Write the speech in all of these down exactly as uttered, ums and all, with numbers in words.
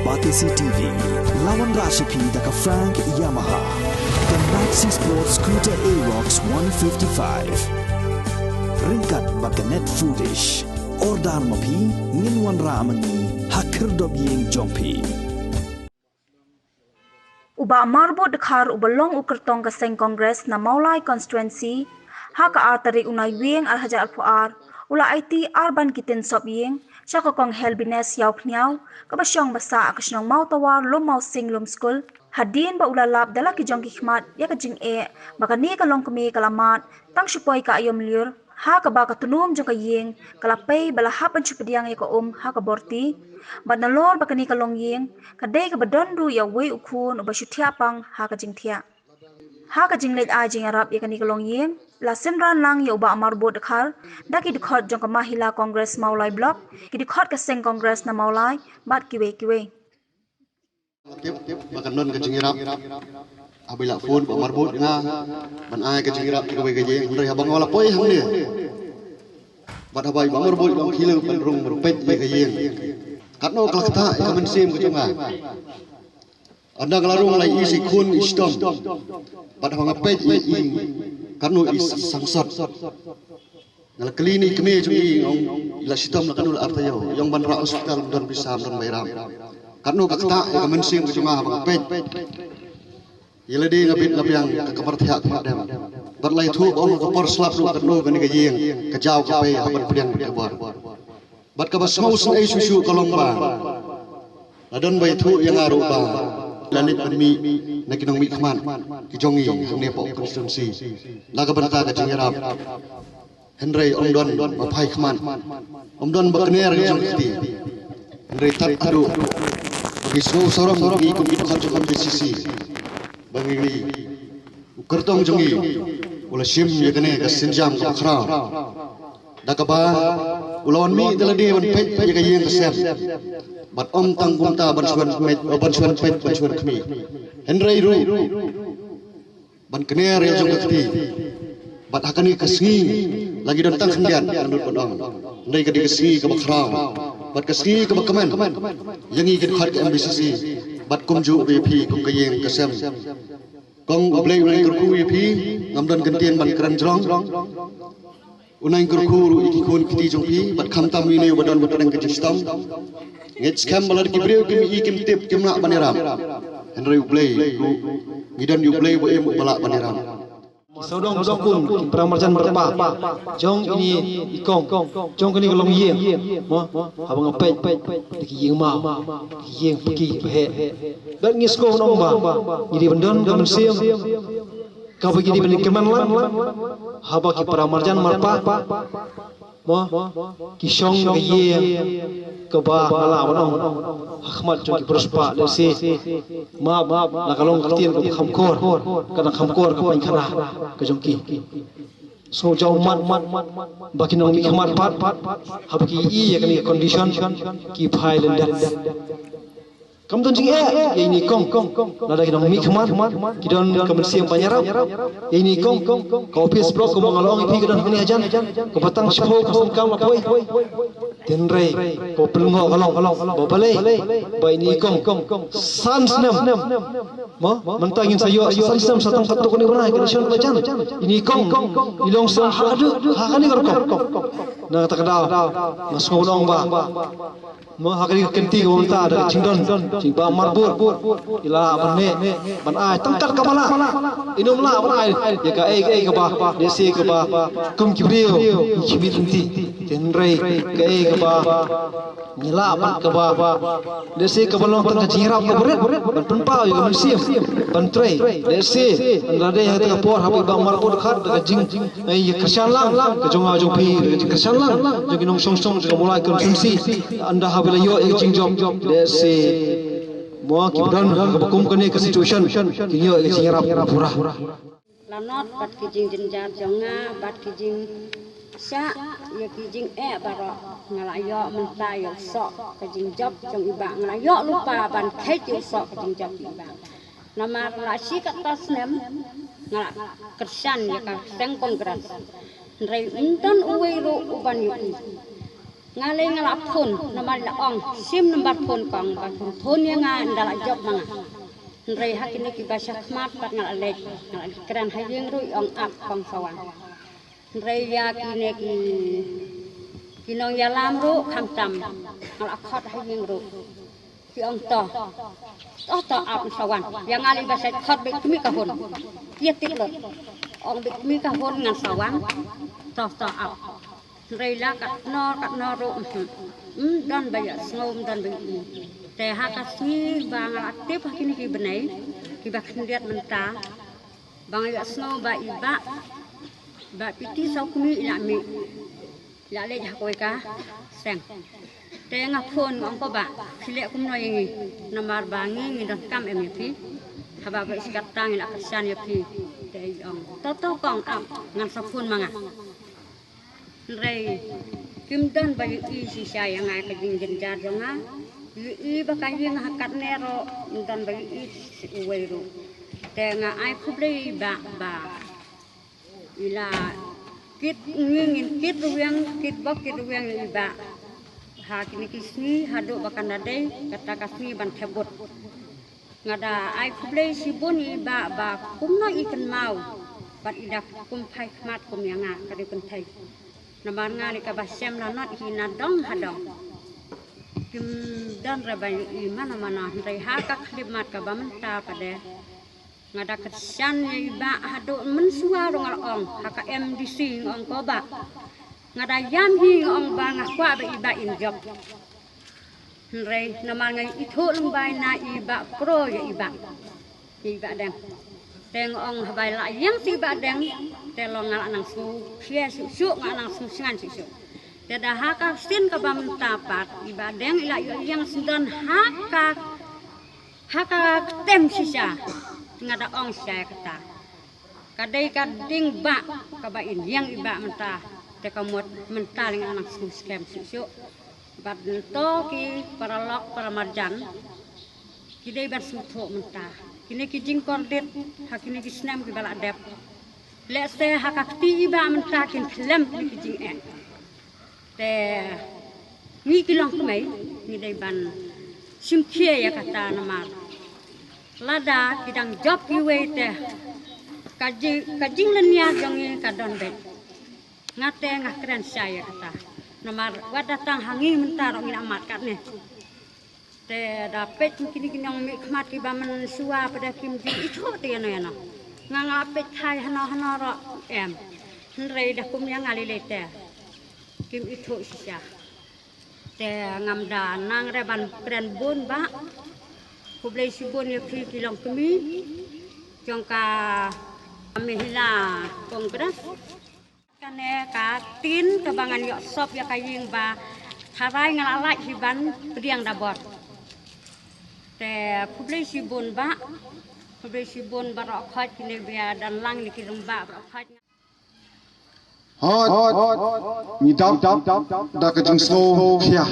Batesi T V, la wanrah sha phi da ka Frank Yamaha, ka Maxi Sport Scooter Aerox one fifty-five. Ryngkat bad ka Net Foodish. Order ma phi, ngin wanrah ma ngi ha khyrdop ïing jong phi. U Bah Marbud Dkhar uba long u kyrtong ka seng Congress na Mawlai Constituency, ha ka ar tarik u Naiwieng ar hajar arphew ar, u la aiti ar ban ki tin sop ïing sha ka Kong Helbines Ïawphniaw, kaba shong basa ha ka shnong Mawtawar, Lum Mawsing, Lum Skul, hadien ba u la lap da la ki jong ki khmat ïa ka jingeh ba kane ka longkmie ka la mad tang shu poi ka aïom lyiur, ha kaba ka tnum jong ka ïing ka la pei ba la hap ban shu pdiang ïa ka um ha ka borti. Bad nalor ba kane ka longïing ka dei kaba don ruh ïa uwei u khun uba shu thiah pang ha ka jingthiah. Ha ka jingleit ai jingïarap ïa kane ka longïing, la synran lang ïa u Bah Marbud Dkhar da ki dkhot jong ka Mahila Congress Mawlai Block, ki dkhot ka seng Congress na Mawlai bad kiwei kiwei. Tip ba kan don ka jingïarap. Haba i la phone Bah Marbud ïa nga ban ai ka jingïarap ïa kawei ka ïing, hynrei haba nga la poi hangne bad haba i Bah Marbud i ong khie leit ban rung ban peit ïa ka ïing, katno ka la ktah ïa ka mynsiem ka jong nga. Ynda nga la rung la i shi khun i shitom, bad haba nga peit ïa i, katno i sangsot. Nga la kylli ïa i kmie jong i, i ong i la shitom la katno la ar taïew, i ong ban rah hospital ym don pisa ym don bai ram. Katno ka ktah ïa ka mynsiem ka jong nga haba nga peit. Ïa lade nga bit nga biang ka kamar thiah ka madem. Bad la ïathuh ba ong ka por slap ruh katno kane ka ïing ka jaw ka pei ha ban pdiang bad ka bor. Bad kaba sngewsynei shuh shuh ka long ba la don ba ïathuh ïa nga ruh ba la leit ban mih na ki nongmihkhmat ki jong ngi hangne hapoh constituency na ka bynta ka jingïarap. Hynrei ym don ba phai khmat, ym don ba kner ka jong ka kti. Hynrei tad haduh ba ngi sngew sarong ngi kum ki dkhot jong ka M D C C ba ngi, u kyrtong jong ngi u la shim ïa kane ka sienjam kaba khraw, da kaba u la wan mih da lade ban peit ïa ka ïing ka sem. Bad ym tang kumta ban shu wan peit, ban shu wan peit, ban shu wan khmih, hynrei ruh ban kner ïa la jong ka kti. Bad ha kane ka sngi la ngi don tang khyndiat, nga nud ban ong, hynrei ka dei ka sngi kaba khraw bad ka sngi kaba kmen ïa ngi ki dkhot ka M D C C bad kumjuh ïa phi kum ka ïing ka sem. Kong, U Blei un ai kyrkhu ïa phi, ngam don kyntien ban kren jrong. Un ai kyrkhu ruh ïa ki khun ki kti jong phi bad khamtam ïa une uba don ba pdeng ka jingshitom. Ngeit skhem ba lada ki briew kim ïohi kim tip kim lah ban ïarap, hynrei U Blei ruh, ngi don ïa U Blei uba im uba lah ban ïarap. Ki sawdong sawkun, ki para marjan marpa jong ine i kong, jong kane ka longïing, mo, haba nga peit da ki ïing maw, da ki ïing paki ba heh. Bad ngi sngewbha ngi dei ban don ka mynsiem kaba ngi dei ban ïakmen lang, haba ki para marjan marpa, mo, ki shong ha ka ïing kaba nga lah ban ong ha khmat jong ki briew spah lehse, map, la ka long ka ktien kaba kham kor, ka dang kham kor ka painkhana ka jong ki. Sngewjaw mat ba ki nongmihkhmat pat haba ki ïohi ïa kane ka condition ki phai lyndet. Kam don jingeh ïa ine i kong. Lada ki nongmihkhmat ki don ka mynsiem ban ïarap ïa ine i kong, ka office block kumba nga la ong ïa phi ka don hangne hajan, kaba tang shiphew pyrshang kam la poi. Hynrei ka pynlyngngoh ka long ba balei ba ine i kong san snem, mo, mynta ngin sa ïoh san snem sa tang katto katne bnai ka dei shen ba jan. Ine i kong i long sa haduh ha kane ka rukom. Na kata ka daw nga sngew ban ong ba, mo, ha kane ka kynti kaba mynta da ka jingdon jong i Bah Marbud, i lah ban neh ban ai tang kat kaba lah. I nym lah ban ai ïa kaei kaei kaba lehse kaba kum ki briew ki khmih lynti. Hynrei kaei kaba ngi lah ban kaba lehse kaba long tang ka jingïarap kaba rit ban pynpaw ïa ka mynsiem ban trei. Lehse ynda dei ha kata ka por haba i Bah Marbud Dkhar da ka jing, eh, ïa kyrshan lang ka jong nga jong phi, da ka jingkyrshan lang jong ki nongshong shnong jong ka Mawlai constituency, ynda haba la ïoh ïa ka jingjop, lehse, mo, kiba don ha kaba kum kane ka situation kin ïoh ïa ka jingïarap pura. La not bad ki jingjynjar jong nga bad ki jingshah ïa ki jingeh baroh. Nga la ïoh mynta ïa u soh ka jingjop jong i Bah, nga la ïoh lypa ban kheit ïa u soh ka jingjop jong i Bah. Namar la shi katta snem nga la kyrshan ïa ka seng Congress, hynrei ym don uwei ruh uban ïohi. Nga lei nga la phone namar la ong sim number phone kong ba phone ïa nga ynda la jop ma nga. Hynrei ha kine ki ba sha khmat pat nga la leit, nga la kren ha ïing ruh ong ap kong sa wan. Hynrei ïa kine ki, ki nongïalam ruh khamtam nga la khot ha ïing ruh. Ki ong to, to to ap sa wan. Ïa nga lei ba sa khot bad kmie ka hun. Ïa tip lut. Ong bad kmie ka hun ngan sa wan. To to ap. Hynrei la katno katno ruh, mm, mm, don ba ïa sngew, mm, don ba ïa i. Te ha ka sngi ba nga la tip ha kine ki bnai ki ba khyndiat mynta, ba nga ïa sngew ba i Bah, Bah Piti Sawkmie i la mih, i la leit ha kawei ka seng. Te nga phone nga ong ko Bah, phi leh kumno ïa ngi, namar ba ngi ngi donkam em ïa phi. Haba ba i skat tang i la kyrshan ïa phi. Te i ong to to kong ap, ngan sa phone ma nga. Hynrei kim don ba ïohi shisha ïa nga ka jingjynjar jong nga. Ïohi ba ka ïing ha katne ruh, kim don ba ïohi uwei ruh. Te nga ai khublei ïa i Bah ba i la kit, ngi ngin kit rwiang, kit bok kit rwiang ïa i Bah ha kine ki sngi haduh ba kan da dei kata ka sngi ban thep vote. Nga da ai khublei shibun ïa i Bah ba kumno i kynmaw bad i da kum phai khmat kum ïa nga, ka dei kynthei. Namar nga lei kaba shem la not hi na dong ha dong. Kim don re ba ïohi mano mano, hynrei ha ka khyllipmat kaba mynta pat de nga da kyrshan ïa i Bah haduh mynshuwa ruh nga la ong ha ka M D C, nga ong ko Bah, nga da ïam hi, nga ong ba nga kwah ba i Bah in jop. Hynrei namar nga ithuh lyngba na i Bah Pro ïa i Bah, ïa i Bah Deng. Te nga ong haba la ïeng sha i Bah Deng, te long nga la nang sngewkhia shuh shuh, nga la nang sngewsyngan shuh shuh. Te da ha ka sien kaba mynta pat i Bah Deng i la ïeng syndon ha ka, ha ka ktem shisha. Nga da ong shisha ïa kata. Ka dei ka ding Bah kaba in ïeng i Bah mynta. Te ka mut mynta lei nga nang sngewskhem shuh shuh. Bad to ki paralok paramarjan ki dei ban sngewthuh mynta. Kine ki jingkordit ha kine ki snem kiba la dep, lehse ha ka kti i Bah mynta kin khlem kine ki jingeh. Te ngi ki longkmie ngi dei ban shim khia ïa kata namar lada ki dang jop kiwei te ka ji-, ka jinglynñiar jong ngi ka don beit. Nga te nga kren shai ïa kata namar wat da tang ha ngi mynta ruh ngi la mad katne. Te da peit kine ki nongmihkhmat kiba mynshuwa pat de kim ju ithuh te ïano ïano. Nga nga peit khai hano hano ruh em. Hynrei da kum ïa nga lei lei te kim ithuh shisha. Te ngam da nang re ban kren bun Bah. Khublei shibun ïa phi ki longkmie jong ka Mahila Congress. Kane ka tin kaba ngan ïoh sop ïa ka ïing ba tharai nga la lait hi ban pdiang da bor. Te khublei shibun Bah, khublei shibun baroh khoit kine ba ïa don lang ne ki rangbah baroh khoit. Hooid, ngi dap da ka jingsngew khia,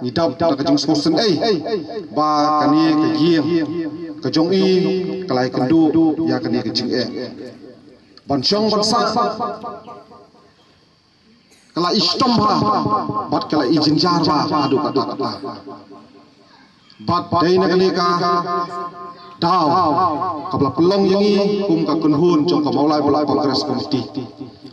ngi dap da ka jingsngew sngewsynei ba kane ka ïing ka jong i ka la ïakynduh ïa kane ka jingeh. Ban shong ban sah ka la i shitom bha bad ka la i jynjar bha haduh katta katta. Bad dei na kane ka daw kaba la pynlong ïa ngi kum ka kynhun jong ka Mawlai Block Congress Committee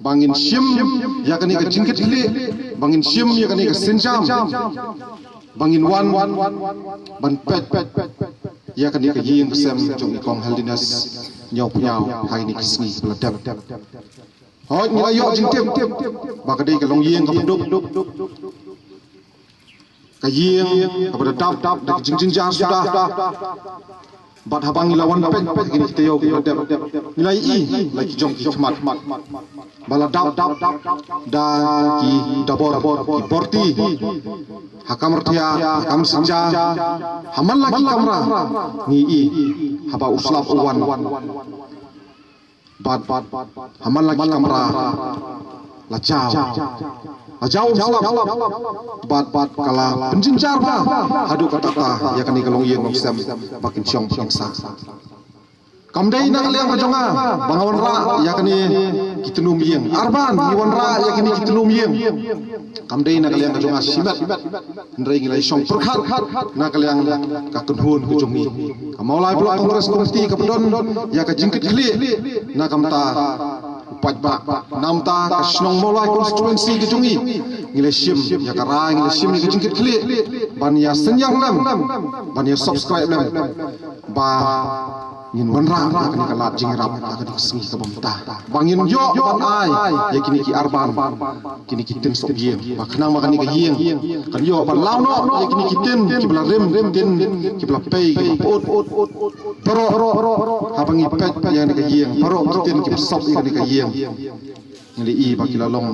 ba ngin shim ïa kane ka jingkitkhlieh, ba ngin shim ïa kane ka sienjam, ba ngin wan ban peit ïa kane ka ïing ka sem jong i Kong Heldiness Ñiawphniaw ha kine ki sngi ba la dep. Hooid, ngi la ïoh jingtip ba ka dei ka longïing kaba duk, ka ïing kaba da dap da ka jingjynjar suda. Bad haba ngi la wan peit peit kine ki taïew kiba la dep, ngi la ïohi la ki jong ki khmat ba la dap da ki dabor, ki borti. Ha kamra thia, ha kamra synja, ha man la ki kamra ngi ïohi haba u slap u wan. Bad ha man la ki kamra la jaw, la jaw u slap. Bad ka la pynjynjar bha haduh katta katta ïa kane ka longïing longsem ba kin shong ba kin sah. Kam dei na ka liang ka jong nga ba nga wanrah ïa kane ki tnum ïing. Arban ngi wanrah ïa kine ki tnum ïing. Kam dei na ka liang ka jong nga shimet, hynrei ngi la shong pyrkhat na ka liang ka kynhun ka jong ngi. Ka Mawlai Block Congress Committee ka pyndonkam ïa ka jingkitkhlieh na ka bynta u paidbah, na ka bynta ka shnong Mawlai constituency ka jong ngi. Ngi la shim ïa ka rai, ngi la shim ïa ka jingkitkhlieh ban ïa synñiang lem, ban ïa subscribe lem, ba ngin wanrah ïa kane ka lad jingïarap ha kane ka sngi kaba mynta, ba ngin ïoh ban ai ïa kine ki arban, kine ki tin sop ïing, ba khnang ba kane ka ïing kan ïoh ban law noh ïa kine ki tin kiba la rim, ki tin kiba la pei, kiba la put. Baroh haba ngi peit ïa kane ka ïing, baroh ki tin kiba sop ïa kane ka ïing, ngi la i ba ki la long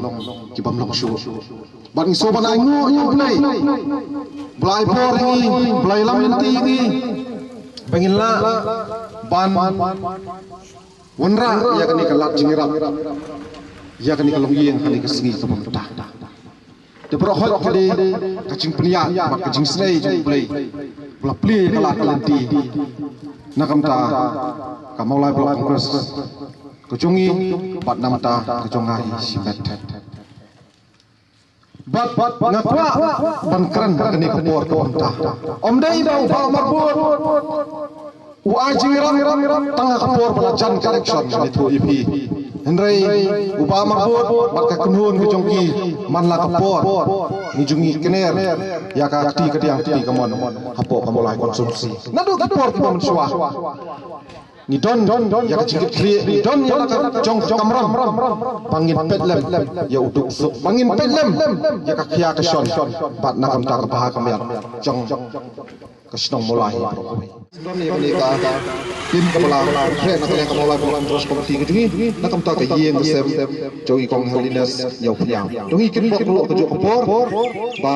kibym long shuh. Bad ngi sngewbha ban ainguh ïa U Blei ba la ai por ïa ngi, ba la ïalam lynti ïa ngi, ba ngin lah ban wanrah ïa kane ka lad jingïarap, ïa kane ka longïing ha kane ka sngi kaba mynta. Te baroh hoi ka dei ka jingpynïaid bad ka jingsnei jong U Blei ba la plie ïa ka lad ka lynti na ka bynta ka Mawlai Block Congress ka jong ngi bad na ka bynta ka jong nga hi shimet. Bad nga kwah ban kren ha kane ka por kaba mynta. Ym dei ba u Bah Marbud u ai jingïarap tang ha ka por ba la jan ka election, ngan ïathuh ïa phi. Hynrei u Bah Marbud bad ka kynhun ka jong ki, man la ka por ngi ju ngi kner ïa ka kti kadiang kti kamon hapoh ka Mawlai constituency. Naduh ki por kiba mynshuwa ngi don ïa ka jingkitkhlieh, ngi don ïa la ka jong ka kamram ba ngin peit lem ïa u duk suk, ba ngin peit lem ïa ka khia ka shon, bad na ka bynta ka bha ka miat jong ka shnong Mawlai hi baroh kawei. Don ïa kane ka team kaba la khreh na ka liang ka Mawlai Block Congress Committee ka jong ngi na ka bynta ka ïing ka sem jong i Kong Her Holiness Ïewphniang. To ngin kynbok ruh kajuh ka por ba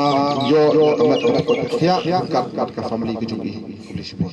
ïoh ïa ka met ka met ka thiah ryngkat ka family ka jong i. Khublei shibun.